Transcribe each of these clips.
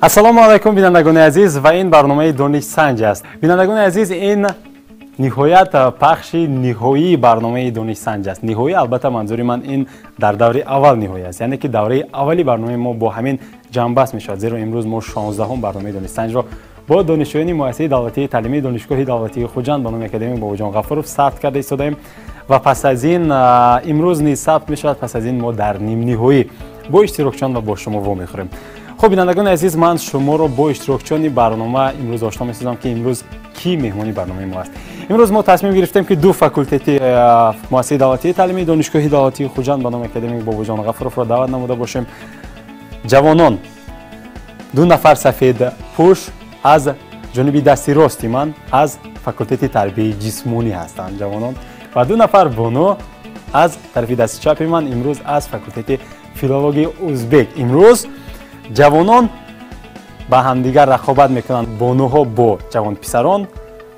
Ассалому алайкум, бинандагони азиз, ва ин барномаи Донишсанҷ аст. Бинандагони азиз, ин ниҳоят пахши ниҳоии барномаи Донишсанҷ аст. Ниҳоӣ, албатта, манзури ман ин дар даври аввал ниҳоӣ аст, яъне ки давраи аввали барномаи мо бо ҳамин ҷамъбаст мешавад, зеро имрӯз мо 16-ум барномаи Донишсанҷро бо донишҷӯёни муассисаи давлатии таълимии Донишгоҳи давлатии Хуҷанд ба номи академик Бобоҷон Ғафуров сабт карда истодаем ва пас аз ин имрӯз низ сабт мешавад. Пас аз ин мо дар нимниҳоӣ бо иштирокчиён ва бо шумо вомехӯрем. Хуб, бинандагони азиз, ман шуморо бо иштирокчиёни барнома имрӯз ошно месозам, ки имрӯз кӣ меҳмони барномаи мо аст. Имрӯз мо тасмим гирифтем, ки ду факултети муассисаи давлатии таълимии Донишгоҳи давлатии Хуҷанд ба номи академик Бобоҷон Ғафуровро даъват намуда бошем. Ҷавонон, ду нафар сафедпӯш аз ҷониби дасти рости ман аз факултети тарбияи ҷисмонӣ ҳастанд ҷавонон, ва ду нафар бону аз тарафи дасти чапи ман имрӯз аз факултети филологияи узбек. Имрӯз ҷавонон ба ҳамдигар рақобат мекунанд, бонуҳо бо ҷавонписарон,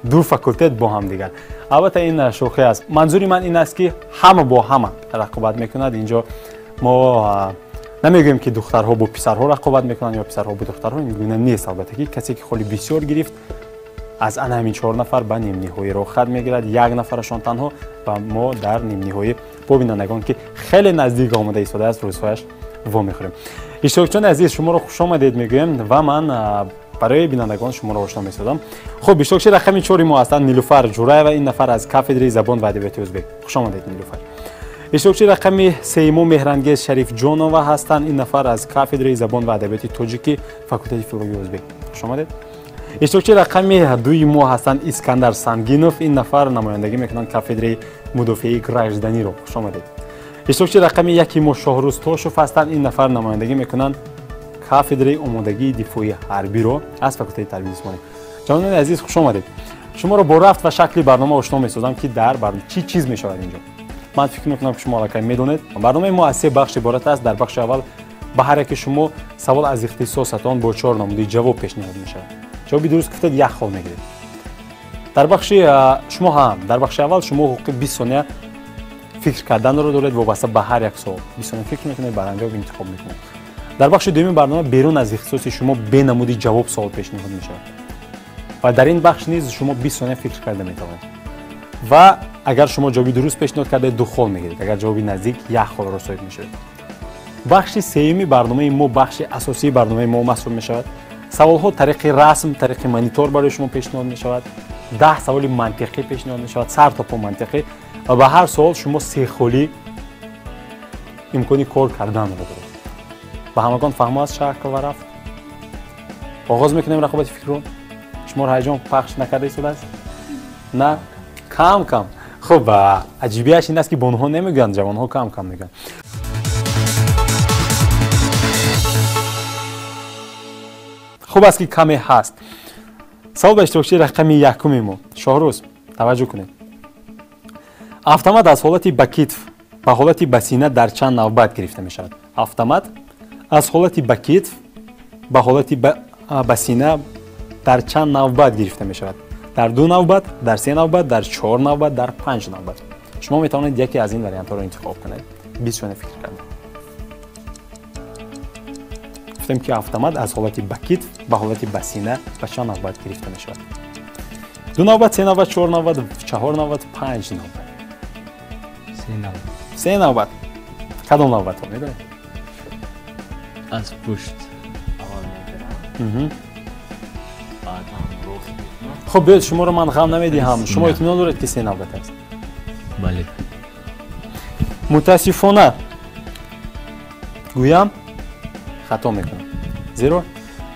ду факултет бо ҳамдигар. Албатта, ин шӯхӣ аст. Манзури ман ин аст, ки ҳама бо ҳама рақобат мекунад. Инҷо мо намегӯем, ки духтарҳо бо писарҳо рақобат мекунанд ё писарҳо бо духтарҳо, ин гуна нест. Албатта, ки касе ки холи бисёр гирифт аз ана ҳамин 4 нафар ба нимниҳоӣ роҳхат мегирад, як нафарашон танҳо, ва мо дар нимниҳоӣ бо бинандагон, ки хеле наздик омода истодааст, рӯзҳояш вомехӯрем. Иштирокчиёни азиз, шуморо хушомадед мегӯем ва ман барои бинандагон шуморо ошно месозам. Хуб, иштирокчии рақами 4 мо ҳастанд Нилуфар Ҷураева, ин нафар аз кафедраи забон ва адабиёти ӯзбек. Хушомадед, Нилуфар. Иштирокчии рақами 3 мо Меҳрангез Шарифҷонова ҳастанд, ин нафар аз кафедраи забон ва адабиёти тоҷикӣ, факултети филологияи ӯзбек. Хушомадед. Иштирокчии рақами 2 мо ҳастанд Искандар Сангинов, ин нафар намояндагӣ мекунанд кафедраи мудофиаи гражданиро. Хушомадед. Иштирокчии рақами 1 мо Шоҳрӯз Тошов ҳастанд, ин нафар намояндагӣ мекунанд кафедраи омодагии дифои ҳарбиро аз факултети тарбияи ҷисмонӣ. Ҷавонони азиз, хуш омадед. Шуморо бо рафт ва шакли барнома ошно месозам, ки дар чӣ чиз мешавад инҷо. Ман фикр мекунам, ки шумо аллакай медонед. Барномаи мо аз 3 бахш иборат аст. Дар бахши аввал ба ҳар яке шумо савол аз ихтисосатон бо 4 намуди ҷавоб пешниҳод мешавад. Ҷавоби дуруст гуфтед, як хол мегиред. Дар бахши шумо ҳам дар бахши аввал шумо ҳуқуқи 20 сония фикр карданро доред вобаста ба ҳар як суол. 20 сония фикр мекунед, баъдан ҷавоб интихоб мекунед. Дар бахши дуюми барнома берун аз ихтисоси шумо бенамуди ҷавоб суол пешниҳод мешавад ва дар ин бахш низ шумо 20 сония фикр карда метавонед ва агар шумо ҷавоби дуруст пешниҳод кардаед, 2 хол мегиред, агар ҷавоби наздик, 1 холро соҳиб мешавед. Бахши сеюми барномаи мо бахши асосии барномаи мо маҳсуб мешавад. Саволҳо тариқи расм, тариқи монитор барои шумо пешниҳод мешавад. 10 саволи мантиқӣ пешниҳод мешавад, сар то по мантиқӣ, ва ба ҳар суол шумо 3 холӣ имкони кор карданро доред. Ба ҳамагон фаҳмо аст шакл ва рафт? Оғоз мекунем рақобати фикрро. Шуморо ҳаяҷон пахш накарда истодааст? На? Кам кам. Хуб, аҷибияш ин аст, ки бонуҳо намегӯянд, ҷавонҳо кам кам мегӯянд. Хуб аст, ки каме ҳаст. Савол ба иштирокчии рақами 1 мо. Шоҳрӯз, таваҷҷӯҳ кунед. Автомат аз ҳолати ба китф ба ҳолати ба сина дар чанд навбат гирифта мешавад? Автомат аз ҳолати ба китф ба ҳолати ба сина дар чанд навбат гирифта мешавад? Дар 2 навбат, дар 3 навбат, дар 4 навбат, дар 5 навбат. Шумо метавонед яке аз ин вариантҳоро интихоб кунед. 20 сония фикр карда. Гуфтем, ки автомат аз ҳолати ба китф ба ҳолати ба сина ба чанд навбат гирифта мешавад? 2 навбат, 3 навбат, 4 навбат, 4 навбат, 5 навбат. 3 навбат. 3 навбат. Кадом навбатҳо медонед? Аз пушт аввал мегирам. Баъдан рост мекунам. Хуб, биёед, шуморо ман ғам намедиҳам. Шумо итминон доред, ки 3 навбат аст? Бале. Мутаассифона гӯям, хато мекунам, зеро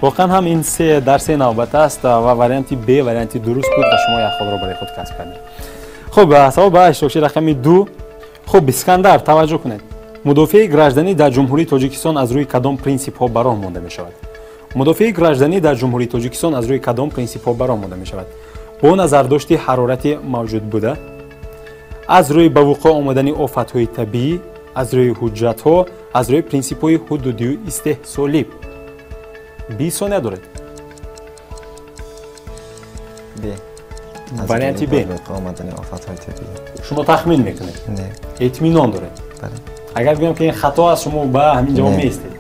воқеан ҳам ин дар 3 навбат аст ва варианти Б варианти дуруст буд ва шумо як холро барои худ касб кардед. Хуб, савол ба иштирокчии рақами 2. Хуб, Искандар, таваҷҷӯҳ кунед. Мудофиаи гражданӣ дар Ҷумҳурии Тоҷикистон аз рӯи кадом принсипҳо ба роҳ монда мешавад? Мудофиаи гражданӣ дар Ҷумҳурии Тоҷикистон аз рӯи кадом принсипҳо ба роҳ монда мешавад? Бо назардошти ҳарорати мавҷуд буда, аз рӯи ба вуқӯъ омадани офатҳои табиӣ, аз рӯи ҳуҷҷатҳо, аз рӯи принсипҳои ҳудудию истеҳсолӣ. 20 сония доред. Б. Варианти Б. Шумо тахмин мекунед? Не. Итминон доред? Бале. Агар гӯям, ки ин хато аст, шумо ба ҳамин ҷавоб меистед?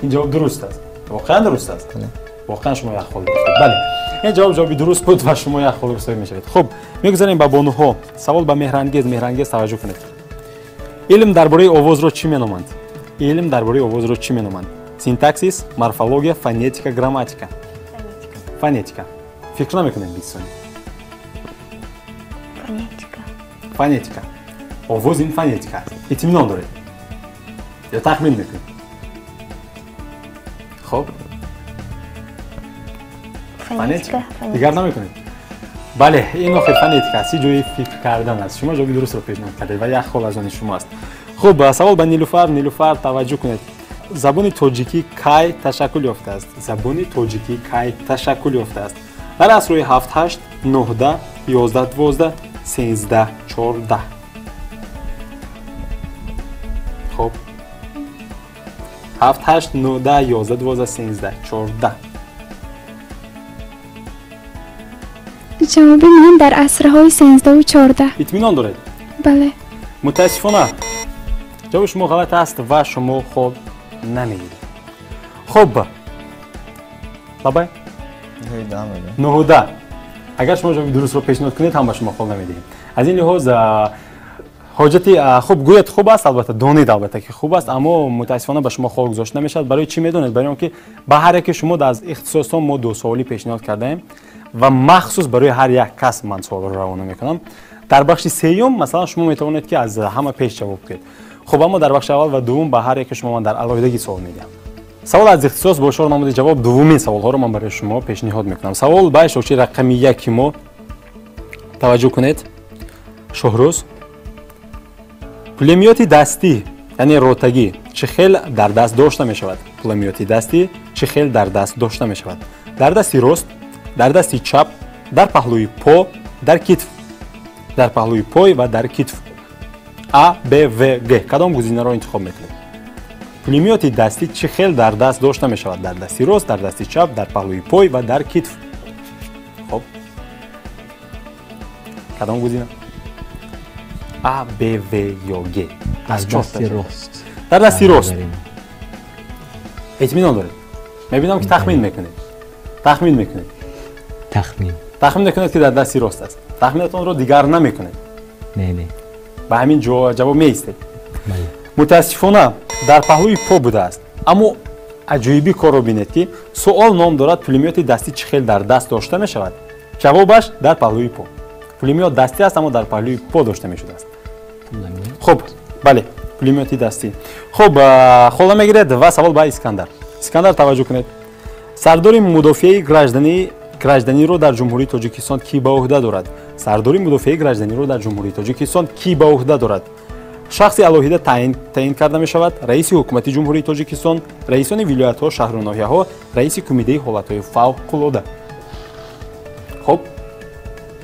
Ин ҷавоб дуруст аст. Воқеан дуруст аст? Бале. Воқеан шумо як хол гирифтед. Бале, ин ҷавоб ҷавоби дуруст буд ва шумо як хол соҳиб мешавед. Хуб, мегузарем ба бонуҳо. Савол ба Меҳрангез. Меҳрангез, таваҷҷӯҳ кунед. Илм дар бораи овозро чӣ меноманд? Илм дар бораи овозро чӣ меноманд? Синтаксис, морфология, фонетика, грамматика. Фонетика. Фикр намекунем 20 сония. Фонетика. Фонетика. Овоз ин фонетика аст. Итминон доред? Ё тахмин мекунед? Хуб. Фонетика. Дигар намекунед? Бале, ин охир фонетика аст. Ҷои фикр кардан аст. Шумо ҷавоби дурустро пешниҳод кардед ва як хол аз они шумо аст. Хуб, савол ба Нилуфар. Нилуфар, таваҷҷӯҳ кунед. Забони тоҷикӣ кай ташаккул ёфтааст? Забони тоҷикӣ кай ташаккул ёфтааст? Дар асрҳои 7, 8, 9, 10, 11, 12, 13, 14. Хуб, 7, 8, 9, 10, 11, 12, 13, 14. Ҷавоби ман дар асрҳои 13 14. Итминон доред? Бале. Мутаассифона ҷавоби шумо ғалат аст ва шумо хол намегиред. Хуб, лабай? 9. Агар шумо ҷавоби дурустро пешниҳод кунед, ҳам ба шумо хол намедиҳем. Аз ин лиҳоз ҳоҷати хуб гӯяд хуб аст, албатта донед, албатта ки хуб аст, аммо мутаассифона ба шумо хол гузошта намешавад. Барои чӣ медонед? Барои он ки ба ҳар яке шумо аз ихтисосҳо мо 2 саволӣ пешниҳод кардаем ва махсус барои ҳар як кас ман саволро равона мекунам. Дар бахши сеюм масалан шумо метавонед ки аз ҳама пеш ҷавоб кунед. Хуб, аммо дар бахши аввал ва дуввум ба ҳар яке шумо ман дар алоҳидагӣ савол медиҳам. Савол аз ихтисос бо чор намуди ҷавоб. Дуввумин саволҳоро ман барои шумо пешниҳод мекунам. Савол ба иштирокчии рақами 1 мо, таваҷҷӯҳ кунед. Шоҳрӯз, пулемиёти дастӣ, яъне ротагӣ, чӣ хел дар даст дошта мешавад? Пулемиёти дастӣ чӣ хел дар даст дошта мешавад? Дар дасти рост, дар дасти чап, дар паҳлӯи по, дар китф. Дар паҳлӯи пой ва дар китф. А, Б, В, Г. Кадом гузинаро интихоб мекунед? Пулемиёти дастӣ чӣ хел дар даст дошта мешавад? Дар дасти рост, дар дасти чап, дар паҳлӯи пой ва дар китф. Хуб, кадом гузина? А, Б, В ё Г? Аз дасти рост. Дар дасти рост. Итминон доред? Мебинам ки тахмин мекунед. Тахмин мекунед. Тахмин. Тахмин мекунед ки дар дасти рост аст. Тахминатонро дигар намекунед. Не, не. Ба ҳамин ҷавоб меистед. Бале. Мутаассифона дар паҳлӯи по будааст. Аммо аҷоиби корро бинед ки суол ном дорад пулемиёти дастӣ чӣ хел дар даст дошта мешавад. Ҷавобаш дар паҳлӯи по. Пулемиёт дастӣ аст, аммо дар паҳлӯи по дошта мешудааст. Хуб, бале, пулемиёти дастӣ. Хуб, хола мегиред ва савол ба Искандар. Искандар, таваҷҷӯҳ кунед. Сардори мудофиаи гражданиро дар Ҷумҳурии Тоҷикистон кӣ ба уҳда дорад? Сардори мудофиаи гражданиро дар Ҷумҳурии Тоҷикистон кӣ ба уҳда дорад? Шахси алоҳида таъин карда мешавад, раиси ҳукумати Ҷумҳурии Тоҷикистон, раисони вилоятҳо, шаҳру ноҳияҳо, раиси кумитаи ҳолатҳои фавқулода. Хуб,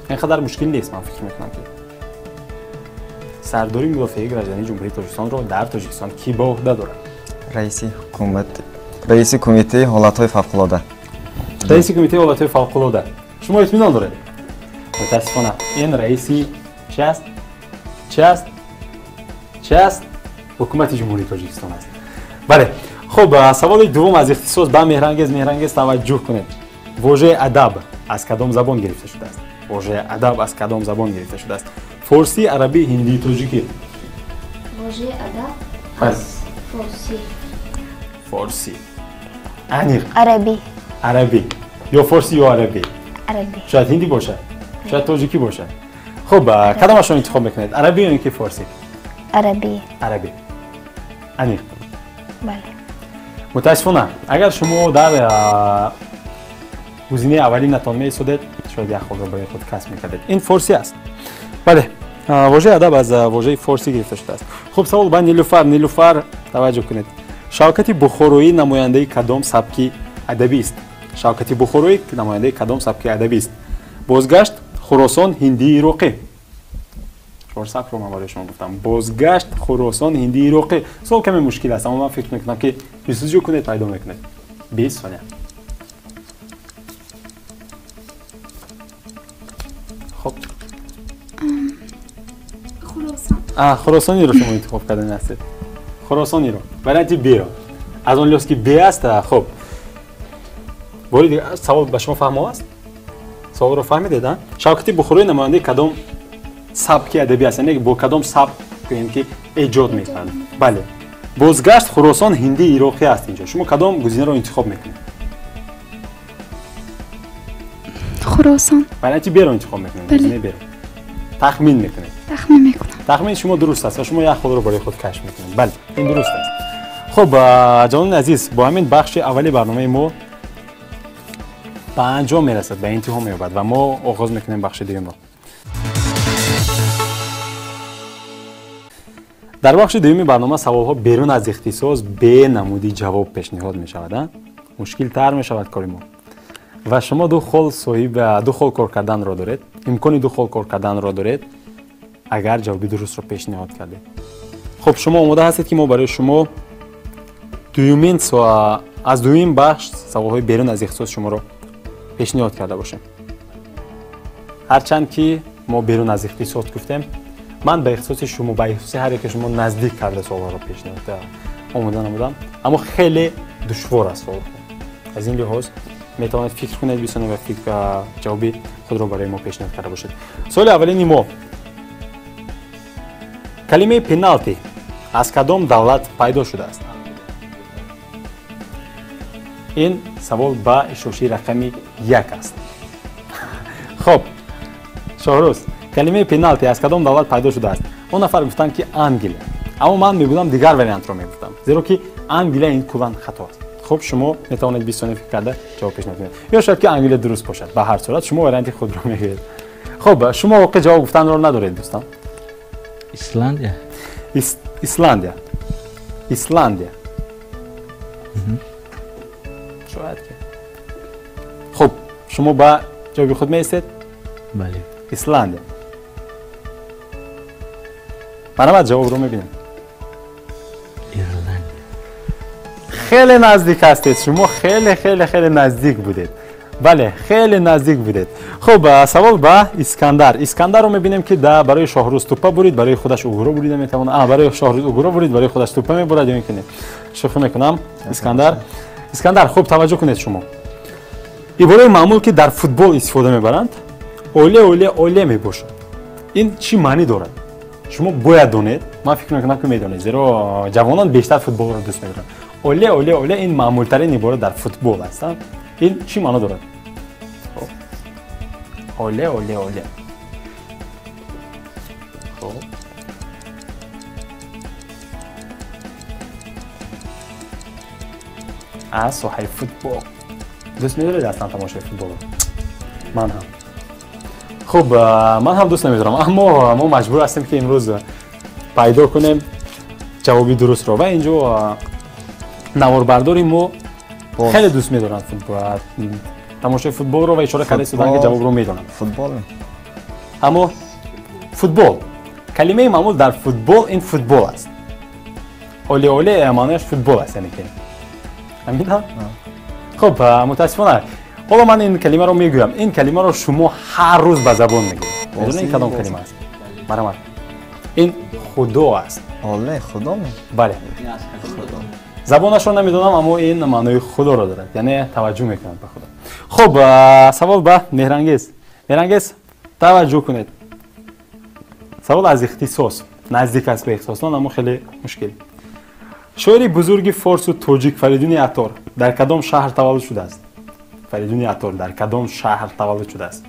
ин қадар мушкил нест, ман фикр мекунам ки сардори мудофиаи граждании Ҷумҳурии Тоҷикистонро дар Тоҷикистон кӣ ба уҳда дорад? Раиси ҳукумат, раиси кумитаи ҳолатҳои фавқулода. Раиси кумитаи ҳолатҳои фавқулода. Шумо итминон доред? Мутаассифона ин раиси чи аст? Чи аст? Чи аст? Ҳукумати Ҷумҳурии Тоҷикистон аст. Бале. Хуб, саволи дуввум аз ихтисос ба Меҳрангез. Меҳрангез, таваҷҷӯҳ кунед. Вожаи адаб аз кадом забон гирифта шудааст? Вожаи адаб аз кадом забон гирифта шудааст? Форсӣ, арабӣ, ҳиндӣ, тоҷикӣ. Вожаи адаб аз форсӣ. Форсӣ. Аниқ. Арабӣ. Арабӣ. Ё форсӣ ё арабӣ? Арабӣ. Шояд ҳиндӣ бошад, шояд тоҷикӣ бошад. Хуб, кадомашро интихоб мекунед? Арабӣ ё ин ки форсӣ? Арабӣ. Арабӣ. Аниқ. Бале. Мутаассифона, агар шумо дар гузинаи аввалинатон меистодед, шояд як холро барои худ касб мекардед. Ин форсӣ аст. Бале, вожаи адаб аз вожаи форсӣ гирифта шудааст. Хуб, савол ба Нилуфар. Нилуфар, таваҷҷӯҳ кунед. Шавкати Бухороӣ намояндаи кадом сабки адабист? Шавкати Бухороӣ намояндаи кадом сабки адабист? Бозгашт, Хуросон, Ҳиндӣ, Ироқӣ. Чор сабкро ман барои шумо гуфтам. Бозгашт, Хуросон, Ҳиндӣ, Ироқӣ. Савол каме мушкил аст, аммо ман фикр мекунам ки ҷустуҷӯ кунед, пайдо мекунед. 20 сония. Хуб. Хуросон. Хуросониро шумо интихоб кардани ҳастед. Хуросониро. Варианти Б-ро. Аз он лиҳоз ки Б аст, хуб. Бори дигар савол ба шумо фаҳмо аст? Саволро фаҳмидед, а? Шавкати Бухороӣ намояндаи кадом сабки адабӣ аст? Яъне бо кадом сабк гӯем ки эҷод мекард? Бале. Бозгашт, Хуросон, ҳиндӣ, ироқӣ аст инҷо. Шумо кадом гузинаро интихоб мекунед? Хуросон. Варианти Б-ро интихоб мекунед. Гузинаи Б-ро. Тахмин мекунед. Тахмин мекунам. Тахмини шумо дуруст аст ва шумо як холро барои худ кашф мекунед. Бале, ин дуруст аст. Хуб, ҷавонони азиз, бо ҳамин бахши аввали барномаи мо ба анҷом мерасад, ба интиҳо меёбад ва мо оғоз мекунем бахши дуюмро. Дар бахши дуюми барнома саволҳо берун аз ихтисос бе намуди ҷавоб пешниҳод мешавад. Мушкилтар мешавад кори мо. Ва шумо ду хол соҳиб, ду хол кор карданро доред, имкони ду хол кор карданро доред, агар ҷавоби дурустро пешниҳод кардед. Хуб, шумо омода ҳастед ки мо барои шумо дуюмин аз дуюм бахш саволҳои берун аз ихтисос шуморо пешниҳод карда бошем. Ҳарчанд ки мо берун аз ихтисос гуфтем, ман ба ихтисоси шумо, ба ихтисоси ҳар яке шумо наздик карда саволҳоро пешниҳод омода намудам, аммо хеле душвор аст саволҳо. Аз ин лиҳоз метавонед фикр кунед бисонед ва фикр ҷавоби худро барои мо пешниҳод карда бошед. Суоли аввалини мо: калимаи пеналти аз кадом давлат пайдо шудааст? Ин савол ба иштирокчии рақами 1 аст. Хуб, Шоҳрӯз, калимаи пеналти аз кадом давлат пайдо шудааст? Он нафар гуфтанд ки Англия, аммо ман мебудам дигар вариантро мегуфтам, зеро ки Англия ин куллан хато аст. Хуб, шумо метавонед 20 сония фикр карда ҷавоб пешниҳод кунед, ё шояд ки Англия дуруст бошад. Ба ҳар сурат шумо варианти худро мегӯед. Хуб, шумо воқеъ ҷавоб гуфтанро надоред, дӯстон. Исландия. Исландия. Исландия. Шояд ки. Хуб, шумо ба ҷавоби худ меистед? Бале. Исландия. Марҳамат, ҷавобро мебинем. Ирландия. Хеле наздик ҳастед шумо, хеле хеле хеле наздик будед. Бале, хеле наздик будед. Хуб, савол ба Искандар. Искандарро мебинем ки барои Шоҳрӯз туппа бурид, барои худаш угуро бурида метавонад. Барои Шоҳрӯз угуро бурид, барои худаш туппа мебурад ё ин ки не? Шӯхӣ мекунам. Искандар. Искандар, хуб таваҷҷӯҳ кунед шумо. Ибораи маъмул ки дар футбол истифода мебаранд, оле оле оле мебошад. Ин чӣ маънӣ дорад? Шумо бояд донед, ман фикр мекунам ки медонед, зеро ҷавонон бештар футболро дӯст медоранд. Оле оле оле ин маъмултарин ибора дар футбол аст. Ин чӣ маъно дорад? Оле оле оле. Хуб. Аз соҳаи футбол. Дӯст медоред аслан тамошои футболро? Ман ҳам. Хуб, ман ҳам дӯст намедорам, аммо мо маҷбур ҳастем ки имрӯз пайдо кунем ҷавоби дурустро. Ва инҷо наворбардори мо хеле дӯст медоранд тамошои футболро ва ишора карда истоданд ки ҷавобро медонанд. Футбол. Аммо футбол. Калимаи маъмул дар футбол ин футбол аст. Оле оле маънояш футбол аст, яъне ки. Ҳамин? Хуб, мутаассифона ҳоло ман ин калимаро мегӯям. Ин калимаро шумо ҳар рӯз ба забон мегӯед. Медонед ин кадом калима аст? Марҳамат. Ин худо аст. Оле, худо? Бале. Забонашро намедонам, аммо ин маънои худоро дорад, яъне таваҷҷӯҳ мекунад ба худо. Хуб, савол ба Меҳрангез. Меҳрангез, таваҷҷӯҳ кунед. Савол аз ихтисос, наздик аст ба ихтисосон, аммо хеле мушкил. Шоири бузурги форсу тоҷик Фаридуни Аттор дар кадом шаҳр таваллуд шудааст? Фаридуни Аттор дар кадом шаҳр таваллуд шудааст?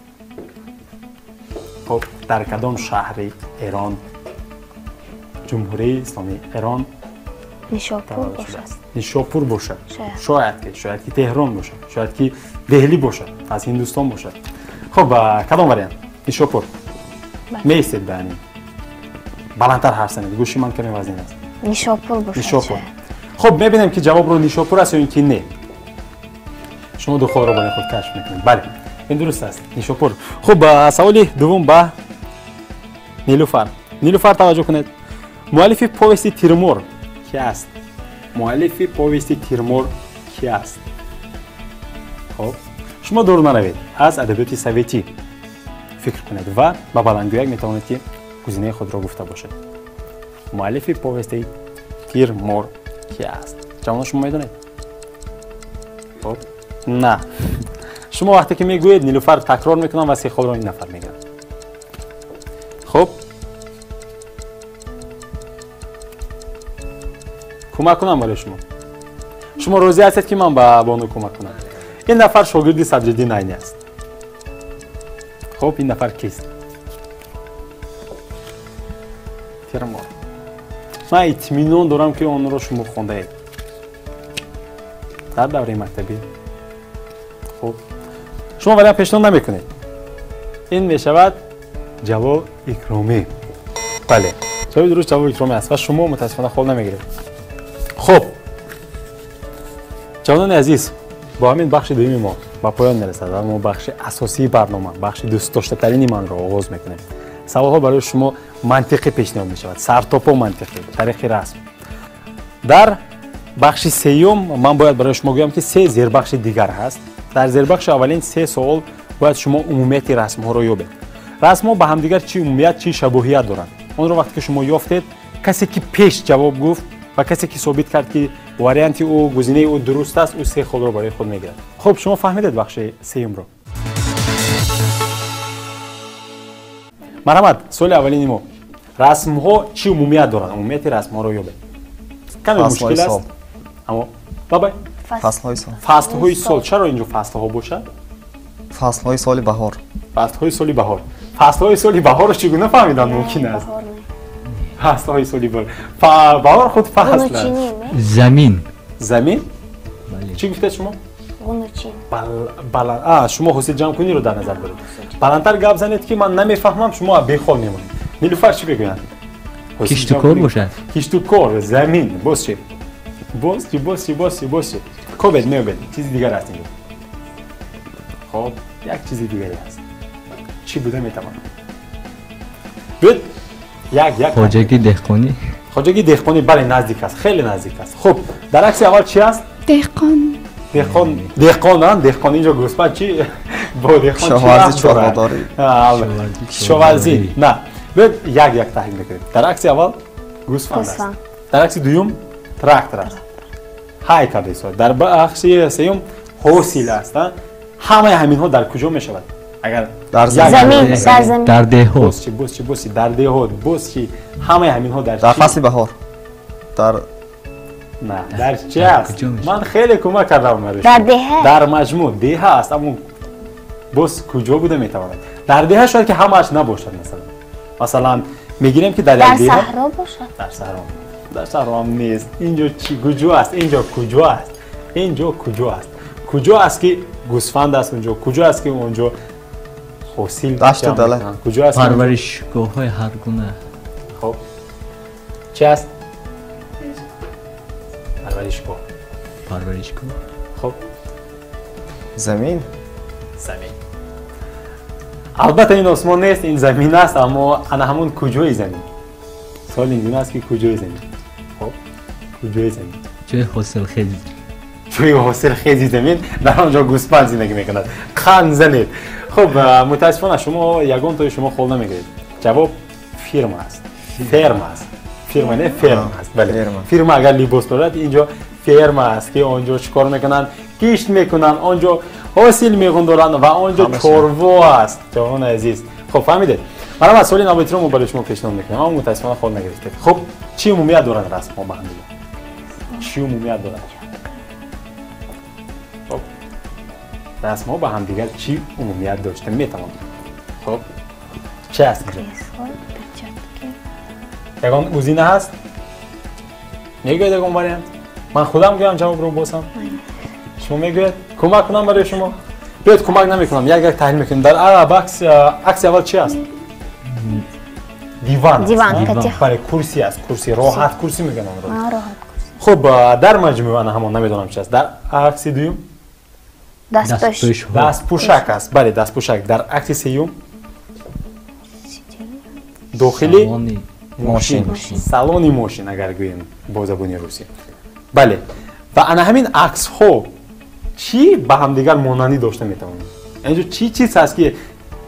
Хуб, дар кадом шаҳри Эрон, Ҷумҳурии Исломии Эрон Нишопур бошад. Нишопур бошад. Шояд ки Теҳрон бошад, шояд ки Деҳлӣ бошад, аз Ҳиндустон бошад. Хуб, кадом вариант? Нишопур. Меистед ба ин. Баландтар ҳарф занед, гӯши ман каме вазнин аст. Нишопур бошад. Нишопур. Хуб, мебинем ки ҷавобро Нишопур аст ё ин ки не. Шумо ду холро барои худ кашф мекунед. Бале, ин дуруст аст. Нишопур. Хуб, саволи дуввум ба Нилуфар. Нилуфар, таваҷҷӯҳ кунед. Муаллифи повести Тирмор ки аст? Муаллифи повести Тирмор ки аст? Хуб, шумо дур наравед, аз адабиёти советӣ фикр кунед ва ба баландгӯяк метавонед ки гузинаи худро гуфта бошед. Муаллифи повести Тирмор ки аст? Ҷавонон, шумо медонед? Хуб, на. Шумо вақте ки мегӯед, Нилуфар такрор мекунам ва се холро ин нафар мегирад. Хуб, кӯмак кунам барои шумо. Шумо розӣ ҳастед, ки ман ба бону кӯмак кунам? Ин нафар шогирди Садриддин Айнӣ аст. Хуб, ин нафар кист? Тирмор. Ман итминон дорам, ки онро шумо хондаед дар давраи мактабӣ. Хуб, шумо вариант пешниҳод намекунед. Ин мешавад Ҷалол Икромӣ. Бале, ҷавоби дуруст Ҷалол Икромӣ аст ва шумо мутаассифона хол намегиред. Хуб, ҷавонони азиз, бо ҳамин бахши дуюми мо ба поён мерасад ва мо бахши асосии барнома, бахши дӯстдоштатарини манро оғоз мекунем. Саволҳо барои шумо мантиқӣ пешниҳод мешавад, сартопо мантиқӣ, тариқи расм. Дар бахши сеюм ман бояд барои шумо гӯям, ки се зербахши дигар ҳаст. Дар зербахши аввалин се суол бояд шумо умумияти расмҳоро ёбед. Расмҳо ба ҳамдигар чӣ умумият, чӣ шабоҳият доранд, онро вақте ки шумо ёфтед, касе ки пеш ҷавоб гуфт ва касе ки собит кард, ки варианти ӯ, гузинаи ӯ дуруст аст, ӯ се холро барои худ мегирад. Хуб, шумо фаҳмидед бахши сеюмро? Марҳамат, суоли аввалини мо: расмҳо чӣ умумият доранд? Умумияти расмҳоро ёбед. Каме мушкил аст, аммо бабай. Фаслҳои сол. Фаслҳои сол. Чаро инҷо фаслҳо бошад? Фаслҳои соли баҳор. Фаслҳои соли баҳор. Фаслҳои соли баҳорро чӣ гуна фаҳмидан мумкин аст? Фаслҳои соли баҳор, баҳор худ фасл аст. Замин. Замин? Чӣ гуфтед шумо? Шумо ҳосил ҷамъкуниро дар назар доред. Баландтар гап занед, ки ман намефаҳмам, шумо бехол мемонед. Нилуфар чӣ мегӯянд? Киштукор бошад. Киштукор, замин. Боз чӣ? Боз чӣ, боз чӣ, боз чӣ, боз чӣ? Кобед, меёбед, чизи дигар аст инҷо. Хоб, як чизи дигаре ҳаст. Чӣ буда метавонад? Биёед як як. Хоҷагии деҳқонӣ. Хоҷагии деҳқонӣ, бале, наздик аст, хеле наздик аст. Хуб, дар акси аввал чӣ аст? Деҳқон. Деҳқон, деҳқон, деҳқон. Инҷо гӯсфанд чӣ бо деҳқон чӣ? Кишоварзӣ, чорводорӣ. Кишоварзӣ на. Биёед як як таҳлил мекунем. Дар акси аввал гӯсфанд аст, дар акси дуюм трактор аст, ҳай карда, дар акси сеюм ҳосил аст. Ҳамаи ҳаминҳо дар куҷо мешавад? Агар дар замин, дар замин. Дар деҳот. Боз чӣ, боз чӣ, боз чӣ? Дар деҳот. Боз чӣ? Ҳамаи ҳаминҳо дар дар фасли баҳор, дар на, дар чӣ аст? Ман хеле кӯмак кардам барои дар деҳа. Дар маҷмӯъ деҳа аст, аммо боз куҷо буда метавонад? Дар деҳа шояд ки ҳамааш набошад. Масалан, мегирем, ки дар як деҳа. Дар саҳро бошад. Дар саҳро, дар саҳро ҳам нест. Инҷо чӣ, куҷо аст? Инҷо куҷо аст? Инҷо куҷо аст? Куҷо аст, ки гӯсфанд аст унҷо? Куҷо аст, ки онҷо ҳосил? Дашту дала. Куҷо аст? Парваришгоҳҳои ҳаргуна. Хуб, чӣ аст? Парваришгоҳ. Парваришгоҳ. Хуб. Замин. Замин. Албатта, ин осмон нест, ин замин аст, аммо ана ҳамон куҷои замин? Суол ин гуна аст, ки куҷои замин. Хуб, куҷои замин? Ҷои ҳосилхези. Ҷои ҳосилхези замин, дар он ҷо гӯсфанд зиндагӣ мекунад. Қанд занед. Хуб, мутаассифона, шумо ягон тои шумо хол намегиред. Ҷавоб фирма аст, ферма аст. Фирма не, ферма аст, бале, фирма. Агар либос дорад, инҷо ферма аст, ки онҷо чӣ кор мекунанд? Кишт мекунанд, онҷо ҳосил меғундоранд ва онҷо чорво аст. Ҷавонони азиз, хуб, фаҳмидед? Марҳамат, суоли навбатиро мо барои шумо пешниҳод мекунем, аммо мутаассифона хол нагирифтед. Хуб, чӣ умумият доранд расмҳо ба ҳамдигар? Чӣ умумият доранд? Хуб, расмҳо ба ҳамдигар чӣ умумият дошта метавонанд? Хуб, чӣ аст инҷо? Ягон гузина ҳаст? Мегӯед ягон вариант? Ман худам гӯям ҷавобро босам? Шумо мегӯед? Кӯмак кунам барои шумо? Биёед, кӯмак намекунам, як як таҳлил мекунем. Дар акси аввал чӣ аст? Диван. Бале, курсӣ аст, курсӣ, роҳат курсӣ мегӯянд онро. Хуб, дар маҷмӯъ ана ҳамон намедонам чи аст. Дар акси дуюм? Дастпӯшак аст, бале, дастпӯшак. Дар акси сеюм? Дохили мошин, салони мошин, агар гӯем бо забони русӣ. Бале, ва ана ҳамин аксҳо чӣ ба ҳамдигар монандӣ дошта метавонанд? Инҷо чӣ чиз ҳаст, ки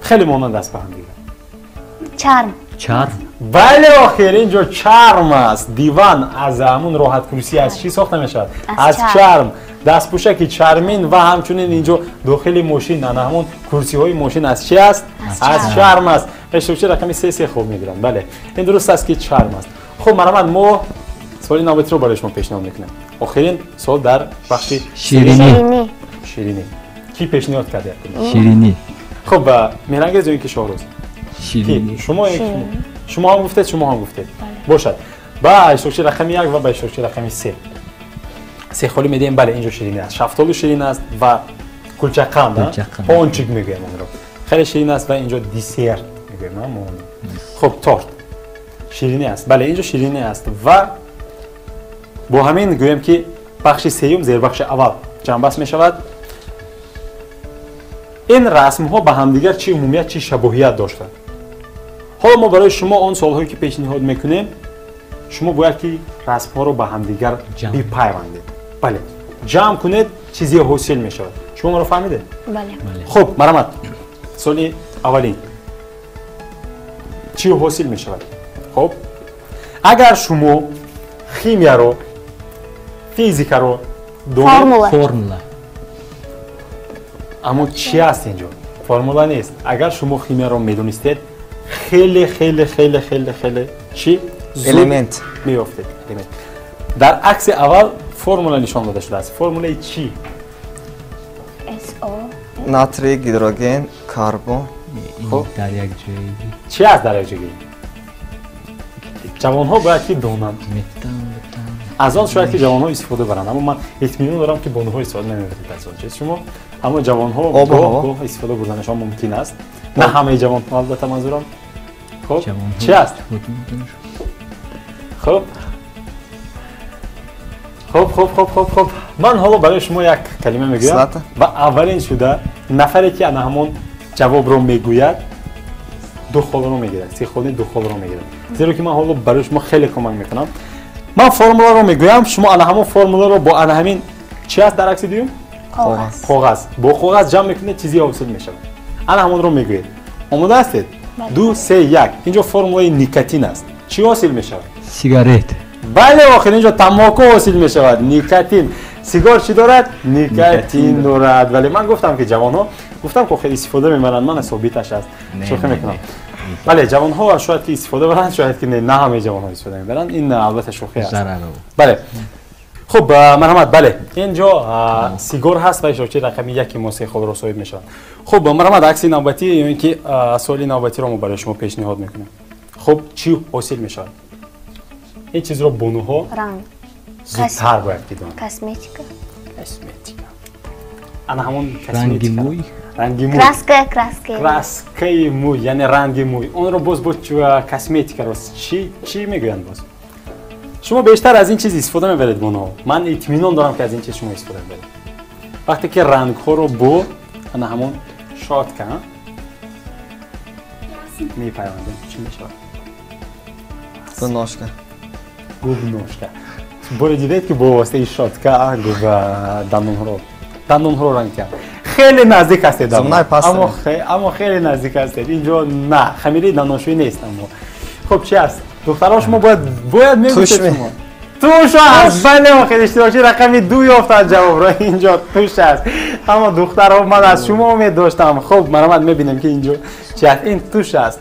хеле монанд аст ба ҳамдигар? Чарм. Чарм. Бале, охир инҷо чарм аст. Диван аз ҳамун роҳаткурсӣ аз чӣ сохта мешавад? Аз чарм. Дастпӯшаки чармин ва ҳамчунин инҷо дохили мошин, ана ҳамун курсиҳои мошин аз чӣ аст? Аз чарм аст. Иштирокчи рақами се хуб мегиранд. Бале, ин дуруст аст ки чарм аст. Хуб, марҳамат, мо суоли навбатиро барои шумо пешниҳод мекунем. Охирин суол дар бахши ширинӣ. Ширинӣ. Кӣ пешниҳод кард? Ширинӣ. Хуб, Меҳрангез ё ин ки Шоҳрӯз? Ширинӣ. Шумо шумо ҳам гуфтед, шумо ҳам гуфтед. Бошад. Ба иштирокчи рақами 1 ва ба иштирокчи рақами 3. Се холӣ медиҳем. Бале, инҷо ширинӣ аст. Шафтолу ширин аст ва кулчақанд, пончик мегӯем онро. Хеле ширин аст ва инҷо десерт мегӯем мо онро. Хуб, торт ширинӣ аст. Бале, инҷо ширинӣ аст ва бо ҳамин гӯем ки бахши сеюм зербахши аввал ҷамъбаст мешавад. Ин расмҳо ба ҳамдигар чӣ умумият, чӣ шабоҳият доштанд? Ҳоло мо барои шумо он суолҳое ки пешниҳод мекунем, шумо бояд ки расмҳоро ба ҳамдигар бипайвандед. Бале, ҷамъ кунед, чизе ҳосил мешавад. Шумо маро фаҳмидед? Бале. Хуб, марҳамат, суоли аввалин чӣ ҳосил мешавад? Хуб, агар шумо химияро, физикаро донед, формула. Аммо чӣ аст инҷо? Формула нест. Агар шумо химияро медонистед, хеле хеле хеле хеле хеле чӣ элемент меёфтед. Элемент. Дар акси аввал формула нишон дода шудааст. Формулаи чӣ? SO. Натрий, гидроген, карбон. Хуб, дар як ҷойгӣ. Чӣ аст дар як ҷойгӣ? Ҷавонҳо бояд ки донанд. Аз он шояд ки ҷавонҳо истифода баранд, аммо ман итминон дорам ки бонуҳо истифода намебаранд аз он чиз. Шумо аммо ҷавонҳо гоҳ истифода бурданашон мумкин аст. На ҳамаи ҷавонҳо, албатта, манзурам. Хуб, чӣ аст? Хуб, хуб, хуб, хуб, хуб, хуб. Ман ҳоло барои шумо як калима мегӯям ва аввалин шуда нафаре ки ана ҳамон ҷавобро мегӯяд, 2 холро мегирад, 3 холи 2 холро мегирад. Зеро ки ман ҳоло барои шумо хеле кӯмак мекунам. Ман формуларо мегӯям, шумо ана ҳамон формуларо бо ана ҳамин чӣ аст дар акси дуюм? Коғаз. Коғаз. Бо коғаз ҷамъ мекунед, чизе ҳосил мешавад. Ана ҳамонро мегӯед. Омода ҳастед? 2, 3, 1. Инҷо формулаи никотин аст. Чӣ ҳосил мешавад? Сигарет. Бале, охир инҷо тамоку ҳосил мешавад. Никотин. Сигор чӣ дорад? Никотин дорад. Вале ман гуфтам ки ҷавонҳо, гуфтам ки хеле истифода мебаранд, ман собиташ аст. Шӯхӣ мекунам. Бале, ҷавонҳо шояд ки истифода баранд, шояд ки не, на ҳамаи ҷавонҳо истифода мебаранд. Ин албатта шӯхӣ аст. Бале. Хуб, марҳамат, бале. Инҷо сигор ҳаст ва иштирокчи рақами 1 мо 3 холро соҳиб мешавад. Хуб, марҳамат, акси навбатӣ ё ин ки суоли навбатиро мо барои шумо пешниҳод мекунем. Хуб, чӣ ҳосил мешавад? Ин чизро бонуҳо зудтар бояд ки донанд. Косметика. Косметика. Ана ҳамон косметика. Ранги мӯй. Краска, краска. Краскаи мӯй, яъне ранги мӯй. Онро боз бо косметикаро чӣ мегӯянд боз? Шумо бештар аз ин чиз истифода мебаред, бонуҳо. Ман итминон дорам ки аз ин чиз шумо истифода мебаред. Вақте ки рангҳоро бо ана ҳамон щётка мепайвандем, чӣ мешавад? Губношка. Губношка. Боре дидед ки бо воситаи щётка дандонҳоро ранг кард. Хеле наздик ҳастед, аммо хеле наздик ҳастед. Инҷо на хамири дандоншӯӣ нест, аммо хуб, чӣ аст? Духтарҳо, шумо бояд мегуфтед шумо. Туш аст. Бале, охир иштирокчи рақами 2 ёфтанд ҷавобро. Инҷо туш аст. Аммо духтарҳо, ман аз шумо умед доштам. Хуб, марҳамат, мебинем ки инҷо чӣ аст. Ин туш аст.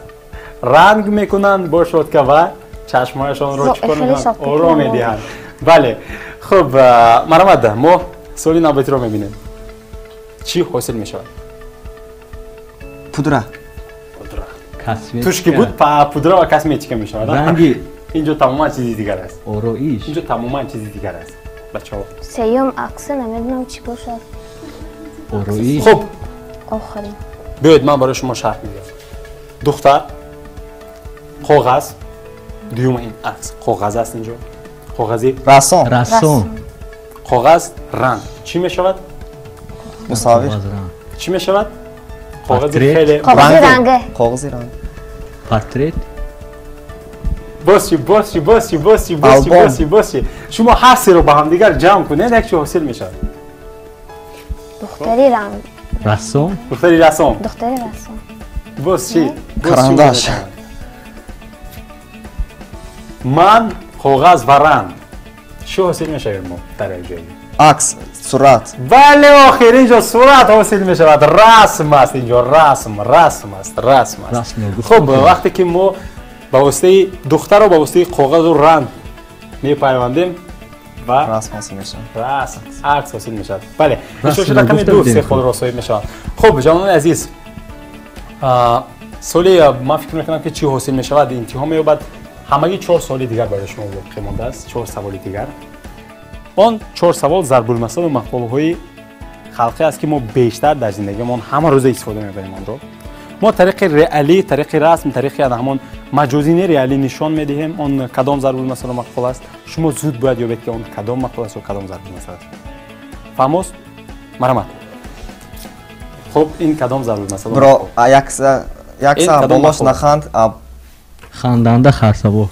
Ранг мекунанд бо щётка ва чашмҳояшонро чӣ кор мекунанд? Оро медиҳанд. Бале. Хуб, марҳамат, мо суоли навбатиро мебинем. Чӣ ҳосил мешавад? Пудра. Пудра. Туш ки буд, пудра ва косметика мешавад. Ранги. Инҷо тамоман чизи дигар аст. Ороиш. Инҷо тамоман чизи дигар аст. Бачаҳо. Сеюм акси намедонам чӣ бошад. Ороиш. Хуб. Охирин. Биёед, ман барои шумо шарҳ медиҳам. Духтар, коғаз, дуюм ин акс коғаз аст инҷо. Коғази расон. Расон. Коғаз, ранг. Чӣ мешавад? Мусаввир. Чӣ мешавад? Коғази хеле коғази ранг. Коғази ранг. Портрет. Боз чӣ, боз чӣ, боз чӣ, боз чӣ, боз чӣ, боз чӣ, боз чӣ. Шумо ҳар серо ба ҳамдигар ҷамъ кунед, як чӣ ҳосил мешавад. Духтари ранг. Рассом. Духтари рассом. Духтари рассом. Боз чӣ? Карандаш. Ман, коғаз ва ранг чӣ ҳосил мешавем мо дар як ҷойгӣ? Акс, сурат. Бале, охир инҷо сурат ҳосил мешавад. Расм аст инҷо, расм, расм аст, расм аст. Хуб, вақте ки мо ба воситаи духтарро ба воситаи коғазу ранг мепайвандем ва расм ҳосил мешавад. Расм, акс ҳосил мешавад. Бале, иштирокчи рақами 2 се холро соҳиб мешавад. Хуб, ҷавонони азиз, соли ман фикр мекунам ки чӣ ҳосил мешавад интиҳо меёбад. Ҳамагӣ 4 соли дигар барои шумо боқӣ мондааст, 4 саволи дигар. Он 4 савол зарбулмасал ва мақолҳои халқӣ аст ки мо бештар дар зиндагиамон ҳама рӯза истифода мебарем онро. Мо тариқи реалӣ, тариқи расм, тариқи ҳамон маҷозӣ не, реалӣ нишон медиҳем он кадом зарбулмасал ва мақол аст. Шумо зуд бояд ёбед ки он кадом мақол аст ё кадом зарбулмасал аст. Фаҳмост? Марҳамат. Хуб, ин кадом зарбулмасал? Бро, якса болош наханд, ханданда харсавор.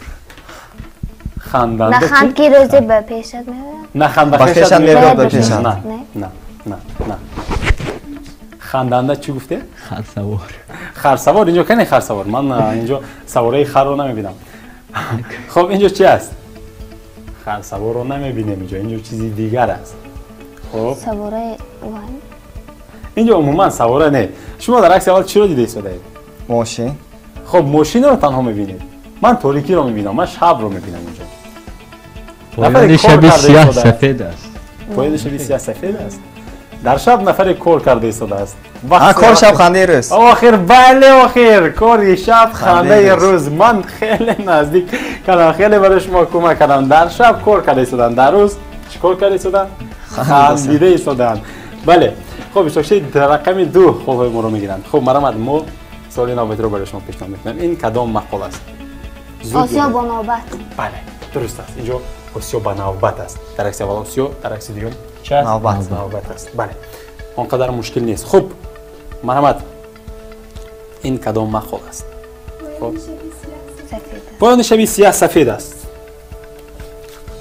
Ханданда наханд ки рӯзе ба пешат меояд. Наханд ба хешат меояд ба пешат. На, на, на, на. Ханданда чӣ гуфте? Харсавор. Харсавор инҷо кане харсавор? Ман инҷо савораи харро намебинам. Хуб, инҷо чи аст? Харсаворро намебинем инҷо, инҷо чизи дигар аст. Хуб. Савораи вай. Инҷо умуман савора не. Шумо дар акси аввал чиро дида истодаед? Мошин. Хуб, мошинро танҳо мебинед. Ман торикиро мебинам, ман шабро мебинам инҷо. Поёни шаби сиёҳ сафед аст. Поёни шаби сиёҳ сафед аст. Дар шаб нафаре кор карда истодааст. Кор шаб, хандаи рӯз. Охир, бале, охир, кори шаб, хандаи рӯз. Ман хеле наздик кардам, хеле барои шумо кӯмак кардам. Дар шаб кор карда истоданд, дар рӯз чӣ кор карда истоданд? Хандида истоданд. Бале. Хуб, иштирокчии рақами 2 холҳои моро мегиранд. Хуб, марҳамат, мо саволи навбатиро барои шумо пешниҳод мекунем. Ин кадом мақол аст? Осиё бо навбат. Бале, дуруст аст. Инҷо осиё ба навбат аст. Дар акси аввал осиё, дар акси дуюм чӣ аст? Навбат. Навбат аст. Бале, он қадар мушкил нест. Хуб, марҳамат, ин кадом мақол аст? Поёни шаби сиёҳ сафед аст.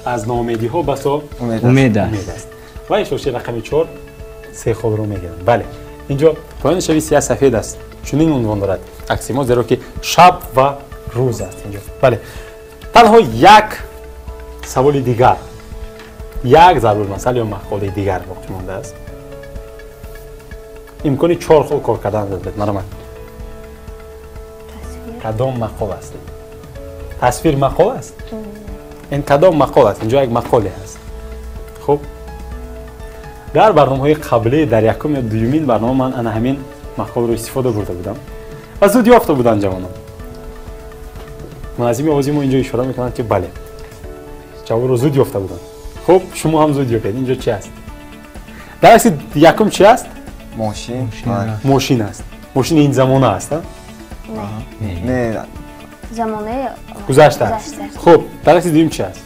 Аз ноумедиҳо басо умед аст. Ва иштирокчии рақами 4 се холро мегиранд. Бале, инҷо поёни шаби сиёҳ сафед аст. Чунин унвон дорад акси мо, зеро ки шаб ва рӯз аст инҷо. Бале, танҳо як саволи дигар, як зарбулмасал ё мақолаи дигар боқӣ мондааст. Имкони 4 хол кор кардан доред. Марҳамат. Кадом мақол аст? Тасвир мақол аст? Ин кадом мақол аст? Инҷо як мақоле ҳаст. Хуб, дар барномаҳои қаблӣ, дар якум ё дуюмин барнома ман ана ҳамин мақолро истифода бурда будам ва зуд ёфта буданд ҷавонон. Муназзими овози мо инҷо ишора мекунанд ки бале, ҷавобро зуд ёфта буданд. Хуб, шумо ҳам зуд ёбед. Инҷо чи аст? Дар акси якум чи аст? Мошин. Мошин аст. Мошини ин замона аст, не? Замонаи гузашта аст. Хуб, дар акси дуюм чи аст?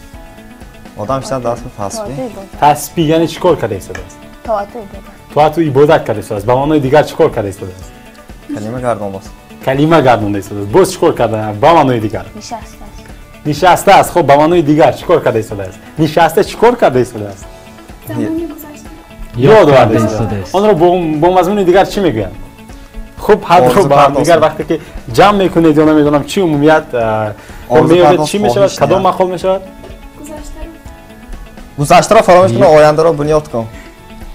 Одам шида даст ба тасбиҳ. Тасбиҳ яъне чӣ кор карда истодааст? Тоату ибодат. Тоату ибодат карда истодааст. Ба маънои дигар чӣ кор карда истодааст? Калима гардондааст. Калима гардонда истодааст. Боз чӣ кор карда? Ба маънои дигар. Нишастааст. Нишастааст. Хуб, ба маънои дигар чӣ кор карда истодааст? Нишаста чӣ кор карда истодааст? Ёд оварда истодааст. Онро бо мазмуни дигар чӣ мегӯянд? Хуб, ҳадро ба ҳамдигар вақте ки ҷамъ мекунед ё намедонам чӣ умумият меёбед, чӣ мешавад? Кадом мақол мешавад? Гузаштаро фаромӯш кун, ояндаро бунёд кун.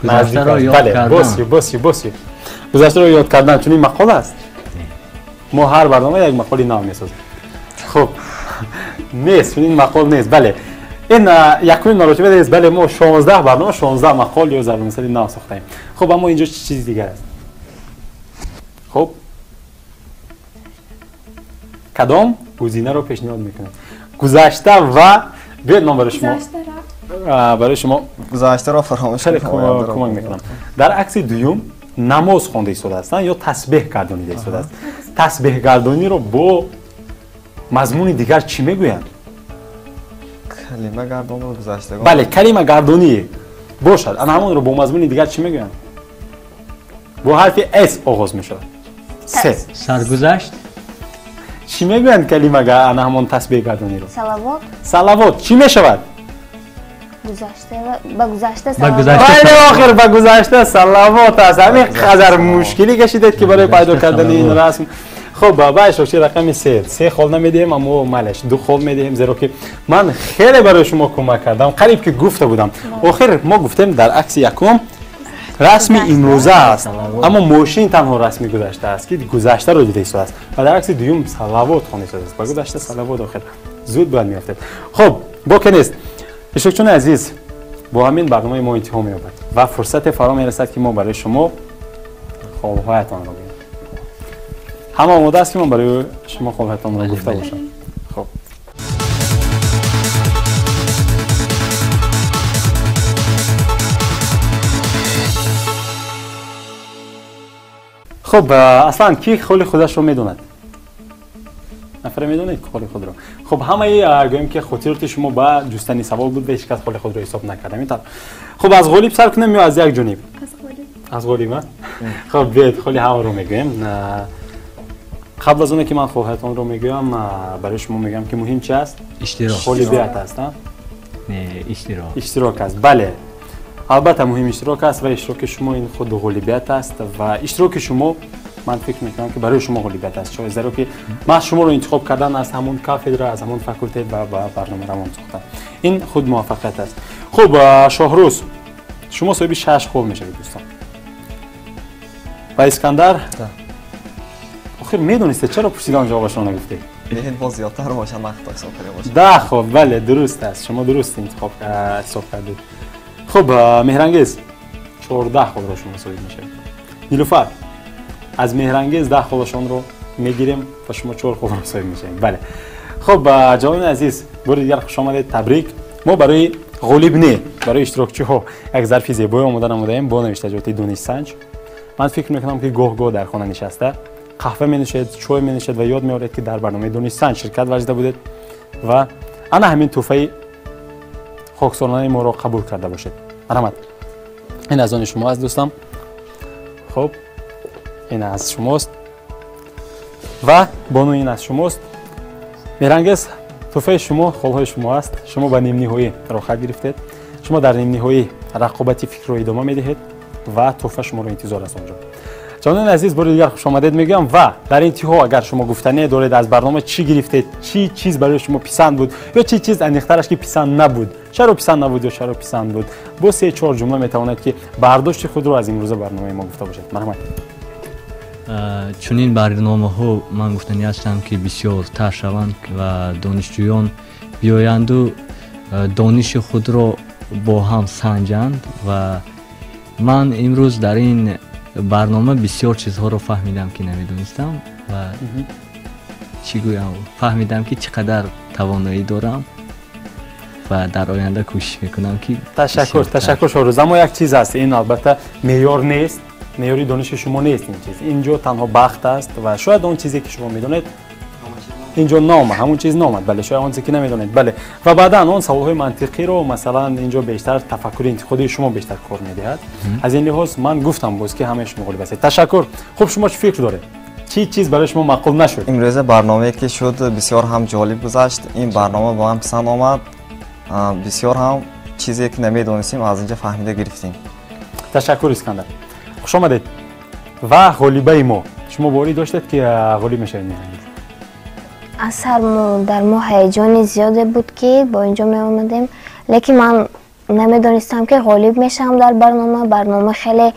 Бале, боси, боси, боси. Гузаштаро ёд кардан чунин мақол аст? Мо ҳар барнома як мақоли нав месозем. Хуб, нест, чунин мақол нест. Бале, ин якумин маротиба нест. Бале, мо 16 барнома, 16 мақол ё зарбулмасали нав сохтаем. Хуб, аммо инҷо чӣ чизи дигар аст? Хуб, кадом гузинаро пешниҳод мекунед? Гузашта ва биёед ман барои шумо гузаштаро фаромӯш кӯмак мекунам. Дар акси дуюм намоз хонда истодааст ё тасбеҳ гардонида истодааст. Тасбеҳ гардониро бо мазмуни дигар чӣ мегӯянд? Калима гардонро гузаштагон. Бале, калима гардонӣ бошад, ана ҳамонро бо мазмуни дигар чӣ мегӯянд? Бо ҳарфи С оғоз мешавад. С. Саргузашт. Чӣ мегӯянд калима ана ҳамон тасбеҳ гардониро? Салавот. Салавот чӣ мешавад? Ба гузашта салавот. Бале, охир ба гузашта салавот аст. Ҳамин қадар мушкилӣ кашидед ки барои пайдо кардани ин расм. Хуб, ба иштирокчии рақами 3 3 хол намедиҳем, аммо майлаш 2 хол медиҳем, зеро ки ман хеле барои шумо кӯмак кардам, қариб ки гуфта будам. Охир мо гуфтем дар акси якум расми имрӯза аст, аммо мошин танҳо расми гузашта аст, ки гузаштаро дида истодааст, ва дар акси дуюм салавот хонда истодааст. Ба гузашта салавот охир зуд бояд меафтед. Хуб, боке нест. Иштирокчиёни азиз, бо ҳамин барномаи мо интиҳо меёбад ва фурсате фаро мерасад, ки мо барои шумо холҳоятонро гӯем. Ҳама омода аст, ки ман барои шумо холҳоятонро гуфта бошам? Хуб, хуб, аслан ки холи худашро медонад? Нафаре медонед холи худро? Хуб, ҳамаи гӯем ки хотироти шумо ба ҷустани савол буд ва ҳеҷ кас холи худро ҳисоб накард. Ҳамин тавр. Хуб, аз ғолиб сар кунем ё аз як ҷониб? Аз ғолиб, а? Хуб, биёед холи ҳамаро мегӯем. Қабл аз оне ки ман холҳоятонро мегӯям, барои шумо мегӯям, ки муҳим чи аст? Иштирок. Ғолибият аст, а? Не, иштирок. Иштирок аст, бале. Албатта муҳим иштирок аст ва иштироки шумо ин худ ғолибият аст ва иштироки шумо ман фикр мекунам, ки барои шумо ғолибият аст, зеро ки ман шуморо интихоб кардан аз ҳамон кафедра, аз ҳамон факултет ва ба барнома равон сохтан, ин худ муваффақият аст. Хуб, Шоҳрӯз, шумо соҳиби 6 хол мешавед, дӯстон. Ва Искандар, охир медонистед, чаро пурсидан ҷавобашро нагуфтед? Боз зиёдтар бошад, ман хато ҳисоб карда бошам. Да, хуб, бале, дуруст аст, шумо дуруст интихоб ҳисоб кардед. Хуб, Меҳрангез, 14 холро шумо соҳиб мешавед. Нилуфар, аз Меҳрангез 10 холашонро мегирем ва шумо 4 холро соҳиб мешавед. Бале. Хуб, ҷавонони азиз, бори дигар хуш омадед, табрик. Мо барои ғолиб не, барои иштирокчиҳо як зарфи зебое омода намудаем бо навиштаҷоти Донишсанҷ. Ман фикр мекунам, ки гоҳ-гоҳ дар хона нишаста қаҳва менӯшед, чой менӯшед ва ёд меоред, ки дар барномаи Донишсанҷ ширкат варзида будед ва ана ҳамин тӯҳфаи хоксолонаи моро қабул карда бошед. Марҳамат, ин аз они шумо аст, дӯстам. Хуб, ин аз шумост ва бону ин аз шумост. Меҳрангез, тӯҳфаи шумо холҳои шумо аст. Шумо ба нимниҳоӣ роҳхат гирифтед. Шумо дар нимниҳоӣ рақобати фикрро идома медиҳед ва тӯҳфа шуморо интизор аст онҷо. Ҷавонони азиз, бори дигар хушомадед мегӯям ва дар интиҳо агар шумо гуфтане доред аз барнома чӣ гирифтед, чӣ чиз барои шумо писанд буд ё чӣ чиз аниқтараш ки писанд набуд, чаро писанд набуд ё чаро писанд буд, бо 3-4 ҷумла метавонед, ки бардошти худро аз имрӯза барномаи мо гуфта бошед. Марҳамат. Чунин барномаҳо ман гуфтанӣ ҳастам, ки бисёртар шаванд ва донишҷӯён биёянду дониши худро бо ҳам санҷанд. Ва ман имрӯз дар ин барнома бисёр чизҳоро фаҳмидам, ки намедонистам ва чӣ гӯям, фаҳмидам, ки чӣ қадар тавоноӣ дорам ва дар оянда кӯшиш мекунам, ки Ташаккур, ташаккур, Шоҳрӯз. Аммо як чиз аст, ин албатта меъёр нест, меъёри дониши шумо нест ин чиз. Инҷо танҳо бахт аст ва шояд он чизе, ки шумо медонед, инҷо наомад, ҳамон чиз наомад, бале, шояд он чизе, ки намедонед, бале. Ва баъдан он саволҳои мантиқиро, масалан, инҷо бештар тафаккури интиқодии шумо бештар кор медиҳад. Аз ин лиҳоз ман гуфтам боз, ки ҳамаи шумо ғолиб ҳастед. Ташаккур. Хуб, шумо чӣ фикр доред? Чӣ чиз барои шумо маъқул нашуд? Имрӯза барномае, ки шуд, бисёр ҳам ҷолиб гузашт. Ин барнома ба ман писанд омад. Бисёр ҳам чизе, ки намедонистем, аз инҷа фаҳмида гирифтем. Ташаккур, Искандар, хуш омадед. Ва ғолибаи мо, шумо боварӣ доштед, ки ғолиб мешавед, Меҳрангез? Аз сар дар мо ҳаяҷони зиёде буд, ки бо инҷо меомадем, лекин ман намедонистам, ки ғолиб мешавам дар барнома. Барнома хеле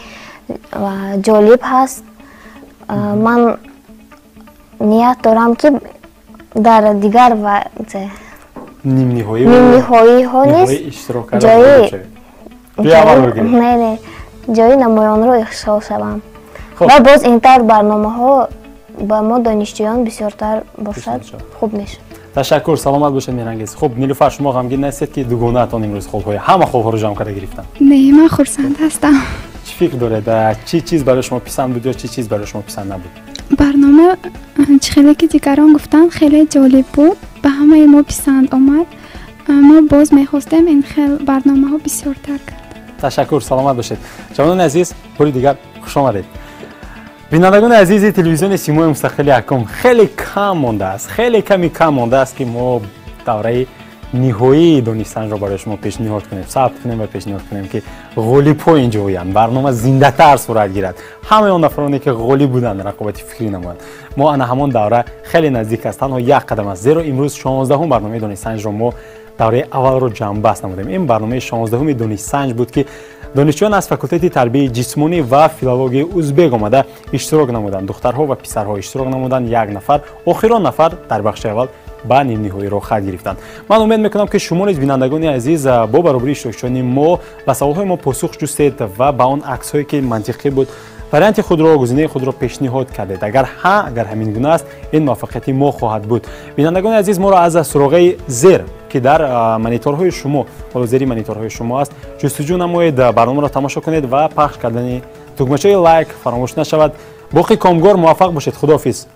ҷолиб ҳаст. Ман ният дорам, ки дар дигар нимниҳоиҳо низ ҷои намоёнро ишғол шавам ва боз ин тавр барномаҳо ба мо донишҷӯён бисёртар бошад, хуб мешуд. Ташаккур, саломат бошед, Меҳрангез. Хуб, Нилуфар, шумо ғамгин нестед, ки дугонаатон имрӯз холҳои ҳама холҳоро ҷамъ карда гирифтанд? Не, ман хурсанд ҳастам. Чӣ фикр доред, чӣ чиз барои шумо писанд буд ё чӣ чиз барои шумо писанд набуд? Барнома, чӣ хеле ки дигарон гуфтанд, хеле ҷолиб буд, ба ҳамаи мо писанд омад. Мо боз мехостем ин хел барномаҳо бисёртар кард. Ташаккур, саломат бошед. Ҷавонони азиз, бори дигар хуш омадед. Бинандагони азизи телевизиони Симои мустақили якум, хеле кам мондааст, хеле ками кам мондааст, ки мо давраи Ниҳоии Донишсанҷро барои шумо пешниҳод кунем, сабт кунем ва пешниҳод кунем, ки ғолибҳо инҷо оянд, барнома зиндатар сурат гирад, ҳамаи он нафароне, ки ғолиб буданд, рақобати фикрӣ намоянд. Мо ана ҳамон давра хеле наздик аст, танҳо як қадам аст, зеро имрӯз 16-ум барномаи Донишсанҷро мо давраи аввалро ҷамъбаст намудем. Ин барномаи 16-уми Донишсанҷ буд, ки донишҷӯён аз факултети тарбияи ҷисмонӣ ва филологияи узбек омада иштирок намуданд. Духтарҳо ва писарҳо иштирок намуданд. Як нафар, охирон нафар дар бахши аввал ба нимниҳоӣ роҳхат гирифтанд. Ман умед мекунам, ки шумо низ, бинандагони азиз, бо баробари иштирокчиёни мо ба саволҳои мо посух ҷустед ва ба он аксҳое, ки мантиқӣ буд, варианти худро, гузинаи худро пешниҳод кардед. Агар ҳа, агар ҳамин гуна аст, ин муваффақияти мо хоҳад буд. Бинандагони азиз, моро аз суроғаи зер, ки дар мониторҳои шумо, ҳоло зери мониторҳои шумо аст, ҷустуҷӯ намоед, барномаро тамошо кунед ва пахш кардани тугмачаи лайк фаромӯш нашавад. Боқӣ комгор, муваффақ бошед. Худоҳофиз.